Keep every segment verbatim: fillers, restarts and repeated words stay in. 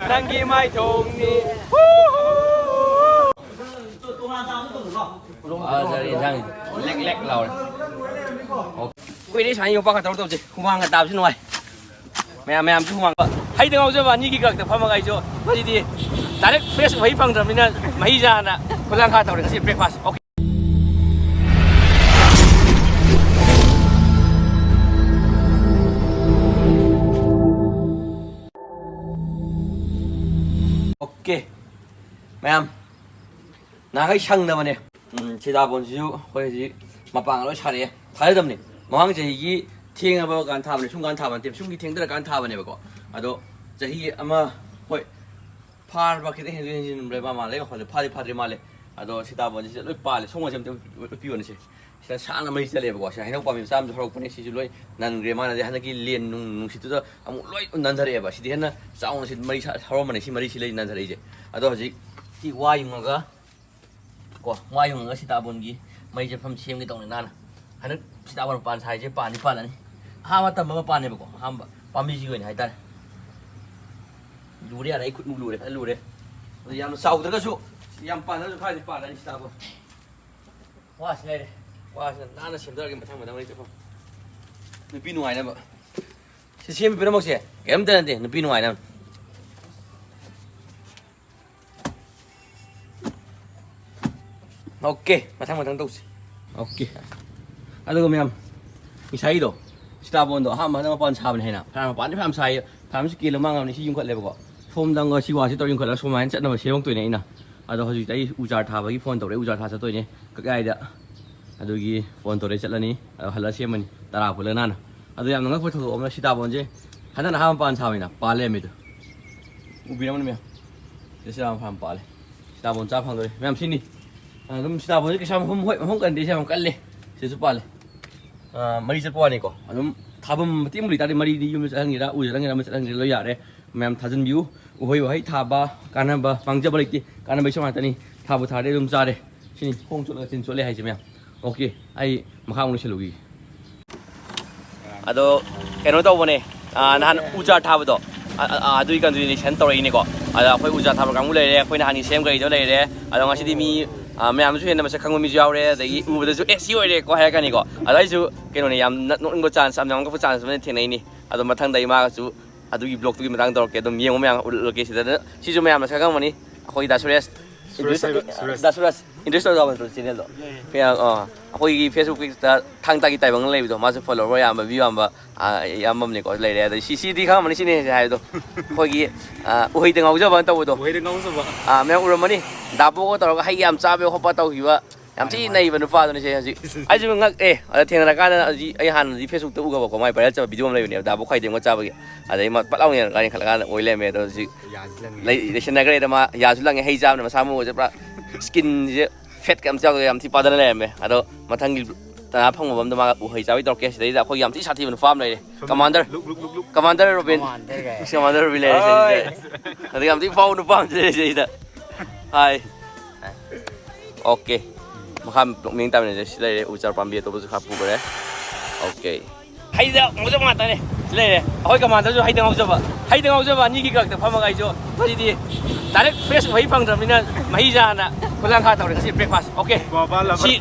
ꯅꯪꯒꯤ ꯃꯥꯏꯊꯣꯡꯅꯤ꯫ ꯑꯥ, ꯁꯥꯔ, ꯌꯦꯟꯁꯥꯡ ꯂꯦꯛ ꯂꯦꯛ ꯂꯥꯎꯔꯦ꯫ ꯑꯣ꯫ ꯀꯨꯏꯔꯦ ꯁꯨꯃꯥꯏꯅ ꯌꯣꯄꯥꯛꯀ ꯇꯧꯔ ꯇꯧꯁꯦ꯫ ꯍꯨꯃꯥꯡꯒ ꯇꯥꯕꯁꯤ ꯅꯨꯡꯉꯥꯏ꯫ ꯃꯌꯥꯝ, ꯃꯌꯥꯝꯁꯨ ꯍꯨꯃꯥꯡ꯫ ꯍꯩꯗ ꯉꯥꯎꯖꯕ ꯑꯅꯤꯒꯤ ꯀꯔꯛꯇ ꯐꯝꯃꯒ ꯑꯩꯁꯨ ꯉꯁꯤꯗꯤ direct fresh ꯎꯍꯩ ꯐꯪꯗ꯭ꯔꯕꯅꯤꯅ ꯃꯍꯤ ꯆꯥꯅ ꯈꯨꯂꯪꯈꯥ ꯇꯧꯔꯦ ꯉꯁꯤ breakfast꯫ Okay꯫ Okay꯫ ꯃꯌꯥꯝ꯫ ꯅꯍꯥꯟꯈꯩ ꯁꯪꯗꯕꯅꯦ꯫ ꯎꯝ, ꯁꯤꯇꯥꯕꯣꯟꯁꯤꯁꯨ ꯑꯩꯈꯣꯏ ꯍꯧꯖꯤꯛ ꯃꯄꯥꯡꯒ ꯂꯣꯏ ꯁꯥꯔꯛꯑꯦ꯫ ꯊꯥꯖꯗꯕꯅꯤ꯫ ꯃꯃꯥꯡ ꯆꯍꯤꯒꯤ ꯊꯦꯡꯉꯕ ꯀꯥꯟ ꯊꯥꯕꯅꯦ, ꯁꯨꯝ ꯀꯥꯟ ꯊꯥꯕ ꯅꯠꯇꯦ, ꯁꯨꯝꯒꯤ ꯊꯦꯡꯗꯔꯀꯥꯟ ꯊꯥꯕꯅꯦꯕꯀꯣ꯫ ꯑꯗꯣ ꯆꯍꯤ ꯑꯃ, ꯍꯣꯏ, ꯐꯥꯔꯕ ꯈꯤꯇꯪ ꯍꯦꯟꯗꯣꯛ ꯍꯦꯟꯖꯤꯟꯕ꯭ꯔꯥ ꯃꯥꯜꯂꯦ, ꯋꯥꯈꯜꯗ ꯐꯥꯗꯤ ꯐꯥꯗ꯭ꯔꯤ ꯃꯥꯜꯂꯦ꯫ ꯑꯗꯣ ꯁꯤꯇꯥꯕꯣꯟꯁꯤꯁꯨ ꯂꯣꯏ ꯄꯥꯜꯂꯦ꯫ ꯁꯣꯝꯒꯁꯦ ꯑꯝꯇ ꯎꯠꯄꯤꯌꯣꯅꯦ ꯁꯦ꯫ ꯁꯤꯗ ꯁꯥꯡꯅ ꯃꯔꯤ ꯆꯠꯂꯦꯕꯀꯣ꯫ ꯁꯤꯗ ꯍꯩꯅꯧ ꯄꯥꯝꯕꯤ ꯃꯆꯥ ꯑꯃꯁꯨ ꯍꯧꯔꯛꯄꯅꯦ꯫ ꯁꯤꯁꯨ ꯂꯣꯏ ꯅꯟꯈ꯭ꯔꯦ꯫ ꯃꯥꯅꯗꯤ ꯍꯟꯗꯛꯀꯤ ꯂꯦꯟ ꯅꯨꯡ ꯅꯨꯡꯁꯤꯠꯇꯨꯗ ꯑꯃꯨꯛ ꯂꯣꯏ ꯅꯟꯊꯔꯛꯑꯦꯕ꯫ ꯁꯤꯗꯤ ꯍꯦꯟꯅ ꯆꯥꯎꯅ ꯁꯤ ꯃꯔꯤ ꯁꯥ-, ꯍꯧꯔꯝꯕꯅꯦ꯫ ꯁꯤ ꯃꯔꯤꯁꯤ ꯂꯩ ꯅꯟꯊꯔꯛꯏꯁꯦ꯫ ꯑꯗꯣ ꯍꯧꯖꯤꯛ ꯁꯤ ꯋꯥ ꯌꯨꯡꯉꯒ ꯀꯣ, ꯋꯥ ꯌꯨꯡꯉꯒ ꯁꯤꯇꯥꯕꯣꯟꯒꯤ ꯃꯩ ꯆꯠꯐꯝ ꯁꯦꯝꯒꯦ ꯇꯧꯅꯤ ꯅꯥꯅ꯫ ꯍꯟꯗꯛ ꯁꯤꯇꯥꯕꯣꯟ ꯃꯄꯥꯟ ꯁꯥꯏꯁꯦ ꯄꯥꯟꯗꯤ ꯄꯥꯜꯂꯅꯤ꯫ ꯑꯍꯥꯟꯕ ꯇꯝꯕ ꯃꯄꯥꯟꯅꯦꯕꯀꯣ, ꯑꯍꯥꯟꯕ ꯄꯥꯝꯕꯤꯁꯤꯒꯤ ꯑꯣꯏꯅ ꯍꯥꯏꯇꯥꯔꯦ꯫ ꯂꯨꯔꯦ ꯌꯥꯔꯦ, ꯑꯩ ꯈꯨꯠꯃꯨꯛ ꯂꯨꯔꯦ, ꯐꯖꯅ ꯂꯨꯔꯦ꯫ ꯑꯗꯨ ꯌꯥꯝꯅ ꯆꯥꯎꯗ꯭ꯔꯒꯁꯨ, ꯌꯥꯝ ꯄꯥꯟꯗ꯭ꯔꯒꯁꯨ ꯈꯔꯗꯤ ꯄꯥꯜꯂꯅꯤ ꯁꯤꯇꯥꯕꯣꯟ꯫ ꯋꯥꯁꯤ ꯂꯩꯔꯦ꯫ ꯋꯥꯁꯤꯅ ꯅꯥꯟꯅ ꯁꯦꯝꯖꯔꯒꯦ ꯃꯊꯪ ꯃꯊꯪ ꯂꯩꯖꯐꯝ꯫ ꯅꯨꯄꯤ ꯅꯨꯡꯉꯥꯏꯅꯕ꯫ ꯁꯤ ꯁꯦꯝꯃꯤ ꯄꯨꯝꯅꯃꯛꯁꯦ ꯀꯔꯤꯝꯇ ꯅꯠꯇꯦ, ꯅꯨꯄꯤ ꯅꯨꯡꯉꯥꯏꯅꯕ꯫ Okay, ꯃꯊꯪ ꯃꯊꯪ ꯇꯧꯁꯤ꯫ Okay꯫ ꯑꯗꯨꯒ ꯃꯌꯥꯝ, ꯉꯁꯥꯏꯒꯤꯗꯣ, ꯁꯤꯇꯥꯕꯣꯟꯗꯣ ꯑꯍꯥꯟꯕ ꯍꯟꯗꯛ ꯃꯄꯥꯟ ꯁꯥꯕꯅꯦ ꯍꯥꯏꯅ, ꯐꯅꯌꯥꯝ ꯃꯄꯥꯟꯗꯤ ꯐꯅꯌꯥꯝ ꯁꯥꯏꯌꯦ, ꯐꯅꯌꯥꯝꯁꯨ ꯀꯦꯜꯂ ꯃꯥꯡꯉꯕꯅꯤ꯫ ꯁꯤ ꯌꯨꯝꯈꯠꯂꯦꯕꯀꯣ꯫ ꯁꯣꯝꯗ ꯑꯃꯒ ꯁꯤ ꯋꯥꯁꯤ ꯇꯧꯔ ꯌꯨꯝꯈꯠꯂꯒ ꯁꯨꯃꯥꯏꯅ ꯆꯠꯅꯕ ꯁꯦꯝꯃꯛꯇꯣꯏꯅꯦ ꯑꯩꯅ꯫ ꯑꯗꯣ ꯍꯧꯖꯤꯛꯇꯤ ꯑꯩ ꯎ ꯆꯥꯔ ꯊꯥꯕꯒꯤ phone ꯇꯧꯔꯛꯑꯦ, ꯎ ꯆꯥꯔ ꯊꯥ ꯆꯠꯇꯣꯏꯅꯦ ꯀꯛꯌꯥꯏꯗ꯫ ꯑꯗꯨꯒꯤ phone ꯇꯧꯔꯛꯑꯦ, ꯆꯠꯂꯅꯤ꯫ ꯑꯗꯣ ꯍꯜꯂ ꯁꯦꯝꯃꯅꯤ꯫ ꯇꯔꯥ ꯄꯨꯜꯂꯒ ꯅꯥꯟꯅ꯫ ꯑꯗꯣ ꯌꯥꯝꯅ ꯉꯛꯄ ꯊꯧꯗꯣꯛ ꯑꯃꯅ ꯁꯤꯇꯥꯕꯣꯟꯁꯦ ꯍꯟꯗꯛꯅ ꯑꯍꯥꯟꯕ ꯃꯄꯥꯟ ꯁꯥꯕꯅꯤꯅ ꯄꯥꯜ ꯂꯩꯔꯝꯃꯦ ꯑꯗꯣ꯫ ꯎꯕꯤꯔꯝꯒꯅꯤ ꯃꯌꯥꯝ꯫ ꯁꯤꯗ ꯁꯤꯇꯥꯕꯣꯟ ꯐꯅꯌꯥꯝ ꯄꯥꯜꯂꯦ꯫ ꯁꯤꯇꯥꯕꯣꯟ ꯆꯥ ꯐꯪꯗꯣꯔꯦ꯫ ꯃꯌꯥꯝ ꯁꯤꯅꯤ꯫ ꯑꯗꯨꯝ ꯁꯤꯇꯥꯕꯣꯟꯁꯦ ꯀꯩꯁꯨ ꯌꯥꯝ ꯃꯐꯝ, ꯍꯣꯏ, ꯃꯐꯝ ꯀꯟꯗꯦ, ꯁꯤ ꯌꯥꯝ ꯀꯜꯂꯦ꯫ ꯁꯤꯁꯨ ꯄꯥꯜꯂꯦ꯫ ꯑꯥ, ꯃꯔꯤ ꯆꯠꯄ ꯋꯥꯅꯤꯀꯣ꯫ ꯑꯗꯨꯝ ꯊꯥꯐꯝ ꯃꯇꯦꯛ ꯑꯃ ꯂꯩꯇꯥꯔꯗꯤ ꯃꯔꯤꯗꯤ ꯌꯨꯝꯗ ꯆꯠꯍꯟꯒꯦꯔꯥ, ꯎ ꯆꯠꯍꯟꯒꯦꯔꯥ, ꯑꯃ ꯆꯠꯍꯟꯒꯦꯔꯥ ꯂꯣꯏ ꯌꯥꯔꯦ꯫ ꯃꯌꯥꯝ ꯊꯥꯖꯤꯟꯕꯤꯌꯨ꯫ ꯎꯍꯩ ꯋꯥꯍꯩ ꯊꯥꯕ, ꯀꯥꯟꯅꯕ, ꯃꯥꯡꯖꯕ ꯂꯩꯇꯦ꯫ ꯀꯥꯟꯅꯕ ꯏꯁꯥ ꯉꯥꯛꯇꯅꯤ꯫ ꯊꯥꯕꯨ ꯊꯥꯔꯗꯤ ꯑꯗꯨꯝ ꯆꯥꯔꯦ꯫ ꯁꯤꯅꯤ ꯈꯣꯡ ꯆꯣꯠꯂꯒ ꯆꯤꯟ ꯆꯣꯠꯂꯦ ꯍꯥꯏꯁꯦ ꯃꯌꯥꯝ꯫ Okay, ꯑꯩ ꯃꯈꯥ ꯑꯃꯨꯛ ꯂꯣꯏꯁꯤꯜꯂꯨꯈꯤꯒꯦ꯫ ꯑꯗꯣ ꯀꯩꯅꯣ ꯇꯧꯕꯅꯦ, ꯑꯥ, ꯅꯍꯥꯟ ꯎ ꯆꯥꯔ ꯊꯥꯕꯗꯣ, ꯑ, ꯑ, ꯑ, ꯑꯗꯨꯒꯤ ꯀꯟꯇꯤꯅ꯭ꯌꯨꯁꯟ ꯇꯧꯔꯛꯏꯅꯤꯀꯣ꯫ ꯑꯗ ꯑꯩꯈꯣꯏ ꯎꯖꯥ ꯊꯥꯕ ꯀꯥꯡꯕꯨ ꯂꯩꯔꯦ, ꯑꯩꯈꯣꯏꯅ ꯍꯥꯟꯅ ꯁꯦꯝꯈ꯭ꯔꯤꯗꯣ ꯂꯩꯔꯦ꯫ ꯑꯗꯣ ꯉꯁꯤꯗꯤ ꯃꯤ, ꯑ, ꯃꯌꯥꯝꯁꯨ ꯍꯦꯟꯅ ꯃꯁꯛ ꯈꯪꯕ ꯃꯤꯁꯨ ꯌꯥꯎꯔꯦ, ꯑꯗꯒꯤ ꯎꯕꯗꯁꯨ "ꯑꯦ, ꯁꯤ ꯑꯣꯏꯔꯦꯀꯣ" ꯍꯥꯏꯔꯛꯀꯅꯤꯀꯣ꯫ ꯑꯗ ꯑꯩꯁꯨ ꯀꯩꯅꯣꯅꯦ, ꯌꯥꯝ ꯅ-, ꯅꯣꯛꯅꯤꯡꯕ ꯆꯥꯟꯁ, ꯌꯥꯝ ꯅꯣꯛꯅꯤꯡꯕ ꯆꯥꯟꯁ ꯑꯃ ꯊꯦꯡꯅꯩꯅꯤ꯫ ꯑꯗꯣ ꯃꯊꯪꯗ ꯑꯩ ꯃꯥꯒꯁꯨ ꯑꯗꯨꯒꯤ ꯕ꯭ꯂꯣꯛꯇꯨꯒꯤ ꯃꯇꯥꯡ ꯇꯧꯔꯛꯀꯦ꯫ ꯑꯗꯨꯝ ꯌꯦꯡꯉꯨ ꯃꯌꯥꯝ, ꯎꯠꯂꯛꯀꯦ ꯁꯤꯗ꯫ ꯁꯤꯁꯨ ꯃꯌꯥꯝꯅ ꯁꯛ ꯈꯪꯉꯝꯃꯅꯤ, ꯑꯩꯈꯣꯏ ꯗꯥ ꯁꯨꯔꯦꯁ꯫ ꯁꯨꯔꯦꯁ ꯏꯟꯇ꯭ꯔꯣ-, ꯍꯥꯏꯕ, ꯁꯨꯔꯦꯁ꯫ ꯗꯥ ꯁꯨꯔꯦꯁ, ꯏꯟꯇ꯭ꯔꯣ ꯇꯧꯕ ꯅꯠꯇ꯭ꯔꯣ ꯆꯦꯅꯦꯜꯗꯣ? ꯌꯥꯏ, ꯌꯥꯏ꯫ ꯐꯦ-, ꯑꯥ, ꯑꯩꯈꯣꯏꯒꯤ ꯐꯦꯁꯕꯨꯛꯇ ꯊꯥꯡ ꯇꯥꯒꯤ ꯇꯥꯏꯕꯪ ꯂꯩꯕꯗꯣ, ꯃꯥꯁꯨ ꯐꯣꯂꯣꯋꯔ ꯌꯥꯝꯕ, ꯚ꯭ꯌꯨ ꯌꯥꯝꯕ, ꯑꯥ, ꯌꯥꯝꯕꯅꯤꯀꯣ, ꯂꯩꯔꯦ꯫ ꯑꯗꯣ ꯁꯤ, ꯁꯤꯗꯤ ꯈꯪꯉꯝꯃꯅꯤ, ꯁꯤꯅꯦ ꯍꯥꯏꯕꯗꯣ꯫ ꯑꯩꯈꯣꯏꯒꯤ, ꯑꯥ, ꯎꯍꯩꯗ ꯉꯥꯎꯖꯕ ꯇꯧꯕꯗꯣ꯫ ꯎꯍꯩꯗ ꯉꯥꯎꯖꯕ꯫ ꯑꯥ, ꯃꯌꯥꯝ ꯎꯔꯝꯃꯅꯤ꯫ ꯗꯥꯕꯣꯒ ꯇꯧꯔꯒ ꯍꯩ ꯌꯥꯝ ꯆꯥꯕ ꯈꯣꯠꯄ ꯇꯧꯈꯤꯕ꯫ ꯌꯥꯝ ꯃꯥꯅꯦ, ꯊꯤ ꯃꯥꯅꯦ꯫ ꯅꯩꯕ ꯅꯨꯄꯥꯗꯨꯅꯤ ꯁꯦ ꯍꯧꯖꯤꯛ꯫ ꯑꯩꯁꯨ ꯉꯛꯑꯦ꯫ ꯑꯗ ꯊꯦꯡꯅꯔꯀꯥꯟꯗ ꯍꯧꯖꯤꯛ ꯑꯩ ꯍꯥꯟꯅꯗꯤ ꯐꯦꯁꯕꯨꯛꯇ ꯎꯈ꯭ꯔꯕꯀꯣ, ꯃꯥꯏ ꯚꯥꯏꯔꯦꯜ ꯆꯠꯄ ꯚꯤꯗꯤꯑꯣ ꯑꯃ ꯂꯩꯕꯅꯦꯕ, ꯗꯥꯕꯣ ꯈꯥꯏꯗꯦꯝꯒ ꯆꯥꯕꯒꯤ꯫ ꯑꯗꯩ ꯃꯥ ꯄꯠ ꯂꯥꯎꯅ ꯌꯦꯡꯉꯀꯥꯟꯗ ꯈꯜꯂꯀꯥꯟꯗ ꯑꯣꯏ ꯂꯩꯔꯝꯃꯦ꯫ ꯑꯗꯣ ꯍꯧꯖꯤꯛ ꯌꯥꯁꯨ ꯂꯪꯉꯦ꯫ ꯂꯩ-, ꯂꯩꯁꯟꯅꯈ꯭ꯔꯦꯗ꯫ ꯃꯥ ꯌꯥꯁꯨ ꯂꯪꯉꯦ, ꯍꯩ ꯆꯥꯕꯅ ꯃꯁꯥ ꯃꯎꯁꯦ ꯄꯨꯔꯥ ꯁ꯭ꯀꯤꯟꯁꯦ ꯐꯦꯠꯀ ꯑꯝꯇ ꯌꯥꯎꯗꯕ ꯌꯥꯝ ꯊꯤ ꯄꯥꯗꯅ ꯂꯩꯔꯝꯃꯦ꯫ ꯑꯗꯣ ꯃꯊꯪꯒꯤ ꯇꯅꯥ ꯐꯪꯕ ꯑꯃꯗ ꯃꯥ ꯎꯍꯩ ꯆꯥꯕꯩ ꯇꯧꯔꯛꯀꯦ꯫ ꯁꯤꯗꯩꯗ ꯑꯩꯈꯣꯏ ꯌꯥꯝ ꯊꯤ ꯁꯥꯊꯤꯕ ꯅꯨꯄꯥ ꯑꯃ ꯂꯩꯔꯦ꯫ ꯁꯣꯝꯗ commander. Look, look, look, look. Commander Robin. Commander ꯀꯥꯏ꯫ ꯀꯃꯥꯟꯗꯔ ꯔꯣꯕꯤꯟ ꯂꯩꯔꯦ ꯁꯤꯗꯩꯗ꯫ ꯍꯣꯏ꯫ ꯑꯗꯒꯤ ꯌꯥꯝ ꯊꯤ ꯐꯥꯎꯕ ꯅꯨꯄꯥ ꯑꯃꯁꯨ ꯂꯩꯔꯦ ꯁꯤꯗꯩꯗ꯫ ꯍꯥꯏ꯫ ꯑꯣꯀꯦ꯫ ꯃꯈꯥ ꯕ꯭ꯂꯣꯛ ꯃꯤꯡ ꯇꯥꯃꯤꯟꯅꯁꯦ꯫ ꯁꯤ ꯂꯩꯔꯦ, ꯎ ꯆꯥꯔ ꯄꯥꯝꯕꯤ ꯑꯇꯣꯞꯄꯁꯨ ꯈꯔ ꯄꯨꯈ꯭ꯔꯦ꯫ ꯑꯣꯀꯦ꯫ ꯍꯩꯗ ꯉꯥꯎꯖꯕ ꯉꯥꯛꯇꯅꯦ꯫ ꯁꯤ ꯂꯩꯔꯦ꯫ ꯑꯩꯈꯣꯏ ꯀꯃꯥꯟꯗꯔꯁꯨ ꯍꯩꯗ ꯉꯥꯎꯖꯕ꯫ ꯍꯩꯗ ꯉꯥꯎꯖꯕ ꯑꯅꯤꯒꯤ ꯀꯔꯛꯇ ꯐꯝꯃꯒ ꯑꯩꯁꯨ ꯉꯁꯤꯗꯤ ꯗꯥꯏꯔꯦꯛ ꯐ꯭ꯔꯦꯁ ꯎꯍꯩ ꯐꯪꯗ꯭ꯔꯕꯅꯤꯅ ꯃꯍꯤ ꯆꯥꯅ ꯈꯨꯂꯥꯡ ꯈꯥ ꯇꯧꯔꯦ ꯉꯁꯤ ꯕ꯭ꯔꯦꯛꯐꯥꯁ꯫ ꯑꯣꯀꯦ꯫ Guava lover. ꯁꯤ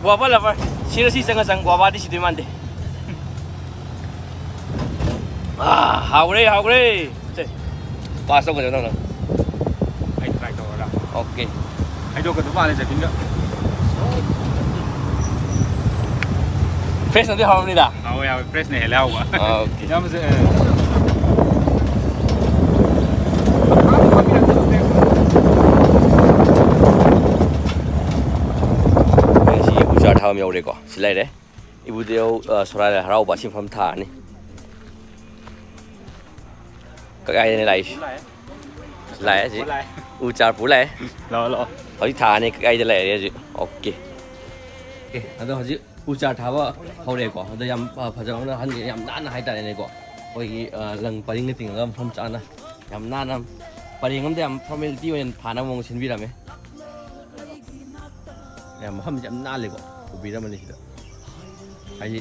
ꯒꯨꯋꯥꯚꯥ ꯂꯚꯔ꯫ ꯁꯤꯔ ꯁꯤ ꯆꯪꯉ ꯆꯪ ꯒꯨꯋꯥꯚꯥꯗꯤ ꯁꯤꯗꯣꯏ ꯃꯥꯟꯗꯦ꯫ ꯑꯥ, ꯍꯥꯎꯔꯦ, ꯍꯥꯎꯔꯦ꯫ ꯁꯦ, ꯄꯥꯁ ꯇꯧꯒꯗꯕ ꯅꯪꯅ꯫ ꯑꯩ ꯇ꯭ꯔꯥꯏ ꯇꯧꯔꯒ꯫ ꯑꯣꯀꯦ꯫ ꯍꯩꯗꯣꯛꯀꯗꯕ ꯃꯥꯜꯂꯦ ꯖꯦꯀꯤꯟꯒ꯫ ꯐ꯭ꯔꯦꯁꯅꯗꯤ ꯍꯥꯎꯔꯝꯅꯤꯗ꯫ ꯍꯥꯎꯋꯦ, ꯍꯥꯎꯋꯦ꯫ ꯐ꯭ꯔꯦꯁꯅ ꯍꯦꯜꯂꯦ ꯍꯥꯎꯕ꯫ ꯑꯥ, ꯑꯣꯀꯦ꯫ ꯏꯌꯥꯝꯕꯁꯦ, ꯑꯦ꯫ ꯑꯩ ꯁꯤ ꯎ ꯆꯥꯔ ꯊꯥꯕ ꯑꯃ ꯌꯧꯔꯦꯀꯣ꯫ ꯁꯤ ꯂꯩꯔꯦ꯫ ꯏꯕꯨꯙꯧ, ꯑ, ꯁꯣꯔꯥ ꯂꯥꯏ ꯍꯔꯥꯎꯕ ꯑꯁꯤ ꯃꯐꯝ ꯊꯥꯔꯅꯤ꯫ ꯀꯀꯥꯏꯗꯅꯦ ꯂꯥꯛꯏꯁꯦ꯫ ꯂꯥꯛꯑꯦ꯫ ꯂꯥꯛꯑꯦ ꯍꯧꯖꯤꯛ꯫ ꯂꯥꯛꯑꯦ꯫ ꯎ ꯆꯥꯔ ꯄꯨ ꯂꯥꯛꯑꯦ꯫ ꯂꯥꯛꯑꯣ, ꯂꯥꯛꯑꯣ꯫ ꯍꯧꯖꯤꯛ ꯊꯥꯔꯅꯤ, ꯀꯀꯥꯏꯗ ꯂꯩꯔꯦ ꯍꯧꯖꯤꯛ꯫ ꯑꯣꯀꯦ꯫ ꯑꯦ, ꯑꯗꯣ ꯍꯧꯖꯤꯛ ꯎ ꯆꯥꯔ ꯊꯥꯕ ꯍꯧꯔꯦꯀꯣ꯫ ꯑꯗꯣ ꯌꯥꯝ, ꯑ, ꯐꯖꯕ ꯑꯃꯅ ꯑꯍꯟꯁꯦ ꯌꯥꯝ ꯅꯥꯟꯅ ꯍꯥꯏꯇꯥꯔꯦꯅꯦꯀꯣ꯫ ꯑꯩꯈꯣꯏꯒꯤ, ꯑ, ꯂꯪ ꯄꯔꯤꯡꯒ ꯇꯤꯡꯉꯒ ꯃꯐꯝ ꯆꯥꯅ ꯌꯥꯝ ꯅꯥꯟꯅ ꯄꯔꯦꯡ ꯑꯃꯗ ꯌꯥꯝ ꯐꯣꯔꯃꯦꯂꯤꯇꯤ ꯑꯣꯏꯅ ꯊꯥꯅꯕ ꯃꯑꯣꯡ ꯁꯤꯟꯕꯤꯔꯝꯃꯦ꯫ ꯌꯥꯝ ꯃꯐꯝꯁꯦ ꯌꯥꯝ ꯅꯥꯜꯂꯦꯀꯣ, ꯎꯕꯤꯔꯝꯃꯅꯤ ꯁꯤꯗ꯫ ꯍꯥꯏꯗꯤ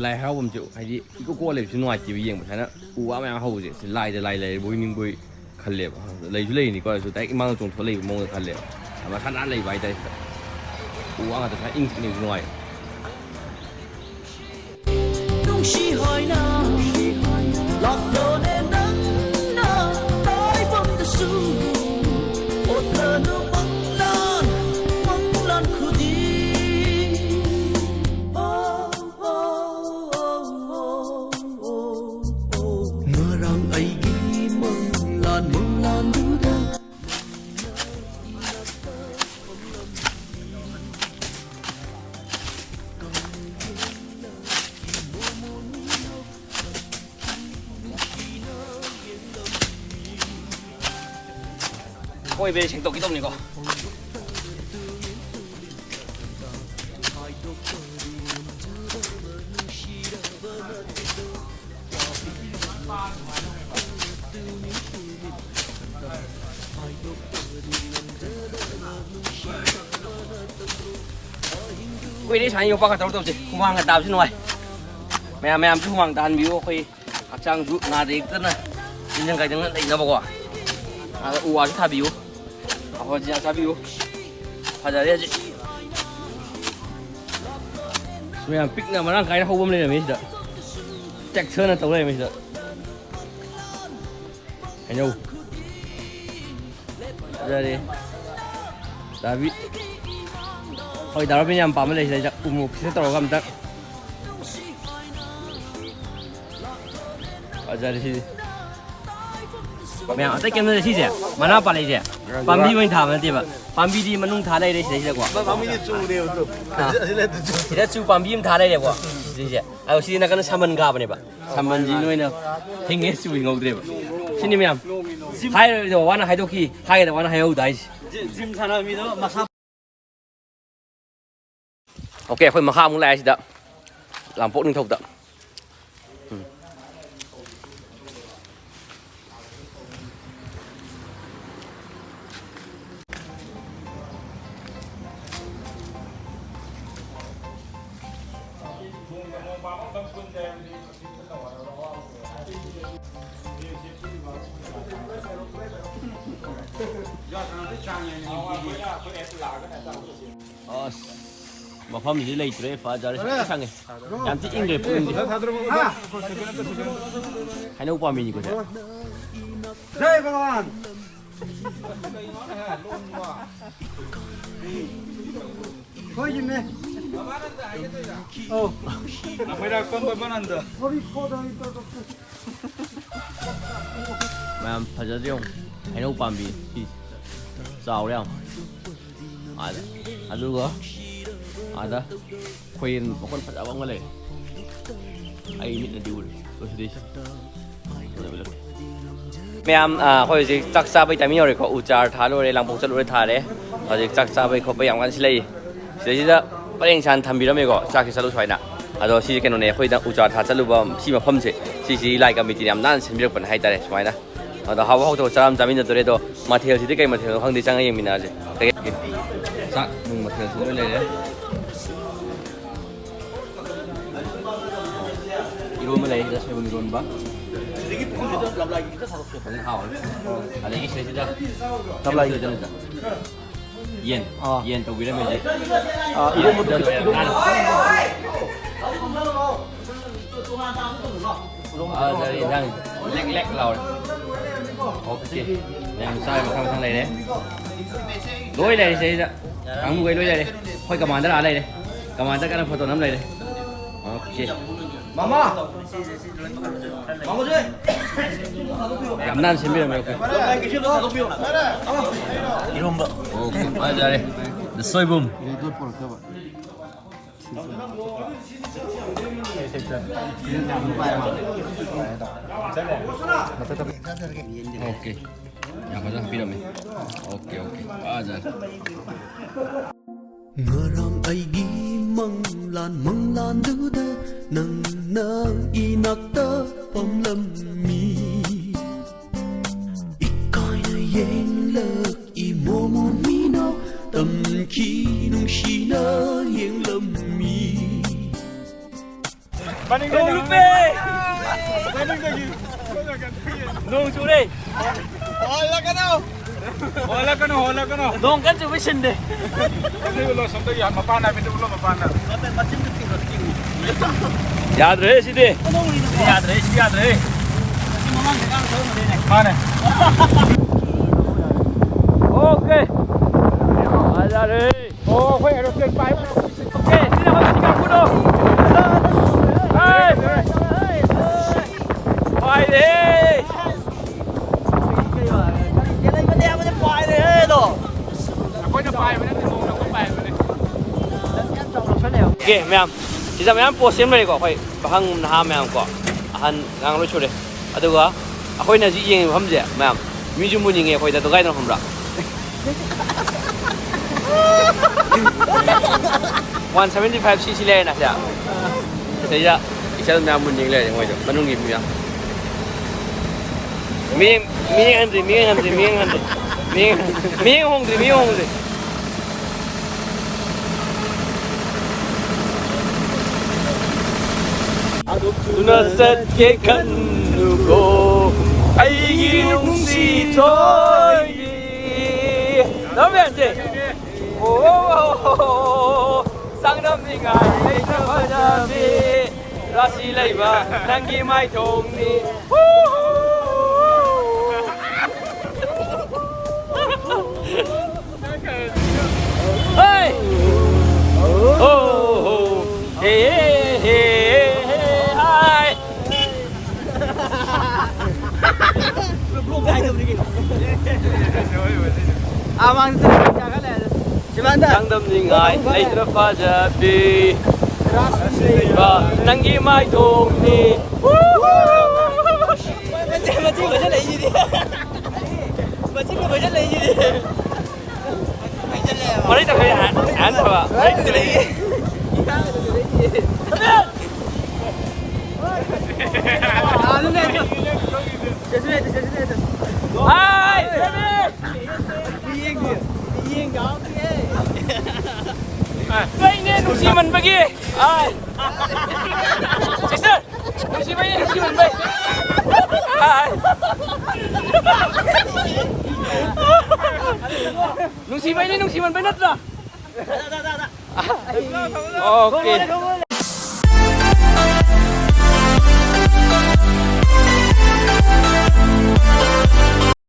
ꯂꯥꯏ ꯍꯔꯥꯎꯐꯝꯁꯦ ꯍꯥꯏꯗꯤ ꯏꯀꯣꯛ ꯀꯣꯛꯑ ꯂꯩꯕꯁꯨ ꯅꯨꯡꯉꯥꯏꯇꯦꯕ ꯌꯦꯡꯕ꯫ ꯁꯨꯃꯥꯏꯅ ꯎ ꯋꯥ ꯃꯌꯥꯝ ꯍꯧꯕꯁꯦ ꯁꯤ ꯂꯥꯏꯗ ꯂꯥꯏ ꯂꯩꯔꯕꯣꯏ ꯅꯤꯡꯕꯣꯏ ꯈꯜꯂꯦꯕ꯫ ꯂꯩꯁꯨ ꯂꯩꯔꯤꯅꯤꯀꯣ, ꯑꯗꯨꯁꯨ ꯗꯥꯏꯔꯦꯛ ꯏꯃꯥꯡꯗ ꯆꯣꯡꯊꯣꯛꯑ ꯂꯩꯕ ꯃꯑꯣꯡꯗ ꯈꯜꯂꯦꯕ꯫ ꯃꯁꯥ ꯅꯥꯟꯅ ꯂꯩꯕ ꯍꯥꯏꯇꯥꯔꯦ ꯁꯤꯗ꯫ ꯎ ꯋꯥ ꯉꯥꯛꯇ ꯁꯨꯃꯥꯏꯅ ꯏꯪ ꯆꯤꯛꯅ ꯅꯨꯡꯉꯥꯏ꯫ ꯅꯨꯡꯁꯤ ꯍꯥꯏꯅ ꯂꯥꯛꯂꯣꯅꯦ ꯅꯪꯅ ꯇꯥꯏꯕꯪꯗꯁꯨ꯫ ꯑꯣꯠꯂꯅꯨ ꯃꯪꯂꯥꯟ, ꯃꯪꯂꯥꯟ ꯈꯨꯗꯤꯡ꯫ ꯑꯣ, ꯑꯣ, ꯑꯣ, ꯑꯣ, ꯑꯣ꯫ ꯉꯔꯥꯡ ꯑꯩꯒꯤ ꯃꯪꯂꯥꯟ, ꯃꯪꯂꯥꯟꯗꯨꯗ ꯑꯀꯣꯏꯕꯁꯦ ꯁꯦꯡꯗꯣꯛꯈꯤꯗꯧꯕꯅꯤꯀꯣ꯫ ꯀꯨꯏꯔꯦ ꯁꯨꯃꯥꯏꯅ ꯌꯣꯄꯥꯛꯀ ꯇꯧꯔ ꯇꯧꯕꯁꯦ꯫ ꯍꯨꯃꯥꯡꯒ ꯇꯥꯕꯁꯦ ꯅꯨꯡꯉꯥꯏ꯫ ꯃꯌꯥꯝ, ꯃꯌꯥꯝꯁꯨ ꯍꯨꯃꯥꯡ ꯇꯥꯍꯟꯕꯤꯌꯨ꯫ ꯑꯩꯈꯣꯏ ꯍꯛꯆꯥꯡꯁꯨ ꯅꯥꯗ ꯌꯦꯛꯇꯅ ꯇꯤꯟꯖꯪ ꯀꯥꯏꯖꯪꯅ ꯂꯩꯅꯕꯀꯣ꯫ ꯑꯗ ꯎ ꯋꯥꯁꯨ ꯊꯥꯕꯤꯌꯨ꯫ ꯑꯐꯕ ꯆꯤꯟꯖꯥꯛ ꯆꯥꯕꯤꯌꯨ꯫ ꯐꯖꯔꯦ ꯍꯧꯖꯤꯛ꯫ ꯃꯌꯥꯝ ꯄꯤꯛꯅ ꯃꯔꯥꯡ ꯀꯥꯏꯅ ꯍꯧꯕ ꯑꯃ ꯂꯩꯔꯝꯃꯦ ꯁꯤꯗ꯫ ꯆꯦꯛꯁꯟꯅ ꯇꯧ ꯂꯩꯔꯝꯃꯦ ꯁꯤꯗ꯫ ꯍꯩꯅꯧ꯫ ꯐꯖꯔꯦ꯫ ꯗꯥꯕꯤ꯫ ꯍꯣꯏ, ꯗꯥ ꯔꯣꯕꯤꯟ ꯌꯥꯝ ꯄꯥꯝꯕ ꯂꯩ ꯁꯤꯗꯩꯗ ꯎ ꯃꯣꯔꯣꯛꯁꯤꯗ ꯇꯧꯔꯒ ꯑꯝꯇ꯫ ꯐꯖꯔꯦ ꯁꯤꯗꯤ꯫ ꯃꯌꯥꯝ ꯑꯇꯩ ꯀꯩꯝ ꯅꯠꯇꯦ ꯁꯤꯁꯦ꯫ ꯃꯅꯥ ꯄꯥꯜꯂꯛꯏꯁꯦ꯫ ꯄꯥꯝꯕꯤ ꯑꯣꯏꯅ ꯊꯥꯕ ꯅꯠꯇꯦꯕ꯫ ꯄꯥꯝꯕꯤꯗꯤ ꯃꯅꯨꯡ ꯊꯥ ꯂꯩꯔꯦ ꯁꯤꯗꯩꯁꯤꯗꯀꯣ꯫ ꯄꯥꯝꯕꯤꯗꯤ ꯆꯨꯅꯦꯕ ꯑꯗꯨ꯫ ꯑꯥ꯫ ꯑꯁꯤ ꯅꯠꯇꯦ ꯆꯨ꯫ ꯁꯤꯗ ꯆꯨ ꯄꯥꯝꯕꯤ ꯑꯃ ꯊꯥ ꯂꯩꯔꯦꯀꯣ꯫ ꯁꯤꯁꯦ꯫ ꯑꯗꯣ ꯁꯤꯗꯤ ꯅꯥꯀꯟꯗ ꯁꯝꯕꯟ ꯀꯥꯕꯅꯦꯕ꯫ ꯁꯝꯕꯟꯁꯤ ꯅꯣꯏꯅ ꯊꯤꯡꯉꯦ ꯆꯨ ꯍꯤꯡꯍꯧꯗ꯭ꯔꯦꯕ꯫ ꯁꯤꯅꯤ ꯃꯌꯥꯝ꯫ ꯍꯥꯏꯔꯣꯏꯗꯕ ꯋꯥꯅ ꯍꯥꯏꯗꯣꯛꯈꯤ, ꯍꯥꯏꯒꯗꯕ ꯋꯥꯅ ꯍꯥꯏꯍꯧꯗ ꯍꯥꯏꯁꯦ꯫ ꯖꯤꯝ ꯁꯥꯟꯅꯕ ꯃꯤꯗꯣ ꯃꯁꯥ ꯑꯣꯀꯦ, ꯑꯩꯈꯣꯏ ꯃꯈꯥ ꯑꯃꯨꯛ ꯂꯥꯛꯑꯦ ꯁꯤꯗ, ꯂꯥꯡꯄꯣꯛ ꯅꯤꯡꯊꯧꯗ꯫ ꯎꯝ꯫ ꯑꯁ, ꯃꯐꯝꯁꯤꯗꯤ ꯂꯩꯇ꯭ꯔꯦ, ꯐꯖꯔꯦ, ꯁꯪꯉꯦ꯫ ꯌꯥꯝ ꯊꯤ ꯏꯪꯈ꯭ꯔꯦ ꯄꯨꯛꯅꯤꯡꯁꯦ꯫ ꯍꯩꯅꯧ ꯄꯥꯝꯕꯤꯅꯤꯀꯣ ꯁꯦ꯫ ꯖꯥꯏ ꯚꯒꯋꯥꯟ꯫ ꯍꯣꯏ, ꯌꯨꯝꯅꯦ꯫ ꯑꯧ꯫ ꯃꯌꯥꯝ ꯐꯖꯗ꯭ꯔ ꯌꯦꯡꯉꯨ꯫ ꯍꯩꯅꯧ ꯄꯥꯝꯕꯤ ꯁꯤ ꯆꯥꯎꯔꯦ ꯌꯥꯝ꯫ ꯑꯥꯗ꯫ ꯑꯗꯨꯒ ꯑꯥꯗ ꯈꯣꯏꯔꯦꯟ ꯃꯈꯣꯟ ꯐꯖꯕ ꯑꯃꯒ ꯂꯩꯔꯦ꯫ ꯑꯩ ꯃꯤꯠꯅꯗꯤ ꯎꯔꯦ꯫ ꯎꯁꯤꯗꯩꯁꯤ꯫ ꯃꯌꯥꯝ, ꯑ, ꯑꯩꯈꯣꯏ ꯍꯧꯖꯤꯛ ꯆꯥꯛ ꯆꯥꯕꯩ timing ꯌꯧꯔꯦꯀꯣ꯫ ꯎ ꯆꯥꯔ ꯊꯥ ꯂꯣꯏꯔꯦ, ꯂꯥꯡꯄꯣꯛ ꯆꯠꯂꯨꯔꯦ, ꯊꯥꯔꯦ꯫ ꯍꯧꯖꯤꯛ ꯆꯥꯛ ꯆꯥꯕꯩ ꯈꯣꯠꯄꯩ ꯌꯥꯝ ꯀꯟꯅ ꯁꯤꯜꯂꯛꯏ꯫ ꯁꯤꯗꯩꯁꯤꯗ ꯄꯔꯦꯡ ꯁꯥꯟ ꯊꯝꯕꯤꯔꯝꯃꯦꯀꯣ, ꯆꯥꯛꯁꯤ ꯆꯠꯂꯨ ꯁ꯭ꯋꯥꯏꯅ꯫ ꯑꯗꯣ ꯁꯤꯁꯦ ꯀꯩꯅꯣꯅꯦ, ꯑꯩꯈꯣꯏꯅ ꯎ ꯆꯥꯔ ꯊꯥ ꯆꯠꯂꯨꯕ ꯁꯤ ꯃꯐꯝꯁꯦ, ꯁꯤꯁꯤ ꯂꯥꯏ ꯀꯃꯤꯇꯤꯅ ꯌꯥꯝ ꯅꯥꯟꯅ ꯁꯦꯝꯕꯤꯔꯛꯄꯅꯦ ꯍꯥꯏꯇꯥꯔꯦ ꯁꯨꯃꯥꯏꯅ꯫ ꯑꯗꯣ ꯍꯥꯎꯕ ꯍꯥꯎꯇꯕ ꯆꯥꯔ ꯑꯃ ꯆꯥꯃꯤꯟꯅꯗꯣꯔꯦ꯫ ꯑꯗꯣ ꯃꯊꯦꯜꯁꯤꯗꯤ ꯀꯩ ꯃꯊꯦꯜꯅꯣ ꯈꯪꯗꯦ, ꯆꯪꯉ ꯌꯦꯡꯃꯤꯟꯅꯔꯁꯦ꯫ ꯀꯩ-, ꯆꯥꯛ ꯅꯨꯡ ꯃꯊꯦꯜꯁꯨ ꯂꯣꯏ ꯂꯩꯔꯦ꯫ ꯏꯔꯣꯟꯕ ꯂꯩ, ꯁꯤꯗ ꯁꯣꯏꯕꯨꯝ ꯏꯔꯣꯟꯕ꯫ ꯐꯖꯅ ꯍꯥꯎꯔꯦ꯫ ꯑꯗꯒꯤ ꯁꯤꯗꯩꯁꯤꯗ ꯇꯞꯂꯥꯏ꯫ ꯌꯦꯟ꯫ ꯑꯥ꯫ ꯌꯦꯟ ꯇꯧꯕꯤꯔꯝꯃꯦ ꯍꯧꯖꯤꯛ꯫ ꯑꯥ, ꯏꯔꯣꯟꯕ ꯁꯤꯗ ꯂꯣꯏꯔꯦ꯫ ꯏꯔꯣꯟꯕ꯫ ꯐꯖꯔꯦ, ꯏꯟꯖꯥꯡ ꯂꯦꯛ ꯂꯦꯛ ꯂꯥꯎꯔꯦ꯫ OK꯫ ꯃꯌꯥꯝ ꯆꯥꯔꯦ, ꯃꯊꯪ ꯃꯊꯪ ꯂꯩꯔꯦ꯫ ꯂꯣꯏ ꯂꯩꯔꯦ ꯁꯤꯗꯩꯗ꯫ ꯀꯥꯡꯕꯨꯈꯩ ꯂꯣꯏ ꯂꯩꯔꯦ꯫ ꯑꯩꯈꯣꯏ commander ꯑꯥ ꯂꯩꯔꯦ꯫ Commander ꯀꯟꯅ photo ꯅꯝ ꯂꯩꯔꯦ꯫ OK꯫ ꯃꯥꯃꯥ! ꯃꯥꯃꯥꯖꯤ! ꯌꯥꯝ ꯅꯥꯟꯅ ꯁꯦꯝꯕꯤꯔꯝꯃꯦ꯫ OK꯫ ꯏꯔꯣꯝꯕ꯫ OK꯫ ꯐꯖꯔꯦ꯫ ꯁꯣꯏꯕꯨꯝ꯫ OK꯫ ꯌꯥꯝ ꯐꯖꯅ ꯍꯥꯞꯄꯤꯔꯝꯃꯦ꯫ OK, OK꯫ ꯐꯖꯔꯦ꯫ ꯉꯔꯥꯡ ꯑꯩꯒꯤ ꯃꯪꯂꯥꯟ, ꯃꯪꯂꯥꯟꯗꯨꯗ ꯅꯪꯅ ꯏꯅꯥꯛꯇ ꯐꯝꯂꯝꯃꯤ꯫ ꯏꯀꯥꯏꯅ ꯌꯦꯡꯂꯛꯏ ꯃꯣꯃꯣꯟ ꯃꯤꯅ, ꯇꯝꯈꯤ ꯅꯨꯡꯁꯤꯅ ꯌꯦꯡꯂꯝꯃꯤ꯫ ꯅꯣꯡ ꯂꯨꯞꯄꯦ! ꯅꯣꯡ ꯆꯨꯔꯦ! ꯍꯣꯜꯂꯛꯀꯅꯣ! ꯍꯣꯜꯂꯛꯀꯅꯣ, ꯍꯣꯜꯂꯛꯀꯅꯣ! ꯅꯣꯡ ꯀꯟꯅ ꯆꯨꯕꯩ ꯁꯤꯟꯗꯦ꯫ ꯁꯣꯝꯗ ꯎꯠꯂꯣ, ꯁꯣꯝꯗ ꯌꯥ-, ꯃꯄꯥꯟ ꯍꯥꯏꯐꯦꯠꯇ ꯎꯠꯂꯣ, ꯃꯄꯥꯟꯗ꯫ ꯌꯥꯗ꯭ꯔꯦ ꯁꯤꯗꯤ꯫ ꯁꯤꯗꯤ ꯌꯥꯗ꯭ꯔꯦ, ꯁꯤꯗꯤ ꯌꯥꯗ꯭ꯔꯦ꯫ ꯃꯥꯅꯦ꯫ ꯑꯣꯀꯦ꯫ ꯌꯥꯔꯦ꯫ ꯑꯣ, ꯑꯩꯈꯣꯏ aeroplane ꯄꯥꯏꯕ꯫ ꯑꯣꯀꯦ, ꯁꯤꯅ ꯑꯩꯈꯣꯏ ꯁꯤꯡꯒꯥꯄꯨꯔꯗꯣ꯫ ꯍꯥꯏ꯫ ꯄꯥꯏꯔꯦ꯫ ꯑꯩꯈꯣꯏꯅ ꯄꯥꯏꯕ ꯅꯠꯇꯦ, ꯅꯣꯡꯅ ꯑꯩꯈꯣꯏ ꯄꯥꯏꯕꯅꯦ꯫ ꯑꯣꯀꯦ, ꯃꯌꯥꯝ꯫ ꯁꯤꯗ ꯃꯌꯥꯝ post ꯁꯦꯝ ꯂꯩꯔꯦꯀꯣ꯫ ꯑꯩꯈꯣꯏ ꯄꯥꯈꯪ ꯅꯍꯥ ꯃꯌꯥꯝ ꯀꯣ꯫ ꯑꯍꯟ ꯑꯉꯥꯡ ꯂꯣꯏ ꯁꯨꯔꯦ꯫ ꯑꯗꯨꯒ ꯑꯩꯈꯣꯏꯅ ꯍꯧꯖꯤꯛ ꯌꯦꯡꯉꯤꯕ ꯃꯐꯝꯁꯦ, ꯃꯌꯥꯝ, ꯃꯤꯁꯨ ꯃꯨꯅꯤꯡꯉꯦ ꯑꯩꯈꯣꯏꯗ꯫ ꯑꯗꯨ ꯀꯥꯏꯗꯅꯣ ꯈꯪꯕ꯭ꯔꯥ? One seventy five cc ꯂꯩꯔꯦꯅ ꯁꯤꯗ꯫ ꯁꯤꯗꯩꯗ ꯏꯆꯜ ꯃꯌꯥꯝ ꯃꯨꯟ ꯌꯦꯡ ꯂꯩꯔꯦ ꯃꯣꯏꯗꯣ, ꯃꯅꯨꯡꯒꯤ ꯃꯤ ꯃꯌꯥꯝ꯫ ꯃꯤ, ꯃꯤ ꯌꯦꯡꯍꯟꯗ꯭ꯔꯤ, ꯃꯤ ꯌꯦꯡꯍꯟꯗ꯭ꯔꯤ, ꯃꯤ ꯌꯦꯡꯍꯟꯗ꯭ꯔꯤ꯫ ꯃꯤ ꯌꯦꯡ-, ꯃꯤ ꯌꯦꯡꯍꯣꯡꯗ꯭ꯔꯤ, ꯃꯤ ꯌꯦꯡꯍꯣꯡꯗ꯭ꯔꯤ꯫ ꯊꯨꯅ ꯆꯠꯀꯦ ꯈꯟꯂꯨꯀꯣ, ꯑꯩꯒꯤ ꯅꯨꯡꯁꯤ ꯊꯣꯏꯕꯤ꯫ ꯇꯧꯔꯝꯃꯦ ꯍꯧꯖꯤꯛ꯫ ꯑꯣ, ꯆꯥꯡꯗꯝꯅꯤꯡꯉꯥꯏ ꯂꯩꯇ꯭ꯔ ꯐꯖꯕꯤ, ꯔꯥꯁꯤ ꯂꯩꯕ ꯅꯪꯒꯤ ꯃꯥꯏꯊꯣꯡꯅꯤ꯫ ꯍꯦ! ꯑꯣ ꯍꯣ! ꯍꯦ, ꯍꯦ, ꯍꯦ, ꯍꯦ, ꯍꯥꯏ! ꯆꯥꯡꯗꯝꯅꯤꯡꯉꯥꯏ ꯂꯩꯇ꯭ꯔ ꯐꯖꯕꯤ, ꯅꯪꯒꯤ ꯃꯥꯏꯊꯣꯡꯅꯤ꯫ ꯃꯆꯤꯟ, ꯃꯆꯤꯟ ꯐꯖꯅ ꯂꯩꯁꯤꯗꯤ꯫ ꯃꯆꯤꯟꯒ ꯐꯖꯅ ꯂꯩꯁꯤꯗꯤ꯫ ꯃꯔꯩ ꯇꯧꯔꯦ, ꯍꯥꯟ-, ꯍꯥꯟ ꯇꯧꯔ꯫ ꯃꯔꯩ ꯇꯧꯔꯦ꯫ ꯍꯥꯏ! ꯀꯩꯅꯦ ꯅꯨꯡꯁꯤꯃꯟꯕꯒꯤ꯫ ꯑꯥꯏ꯫ ꯁꯤꯁꯇꯔ, ꯅꯨꯡꯁꯤꯕꯩꯅꯦ, ꯅꯨꯡꯁꯤꯃꯟꯕꯩ꯫ ꯑꯥꯏ꯫ ꯅꯨꯡꯁꯤꯕꯩꯅꯦ, ꯅꯨꯡꯁꯤꯃꯟꯕꯩ ꯅꯠꯇ꯭ꯔꯥ? ꯑꯣꯀꯦ꯫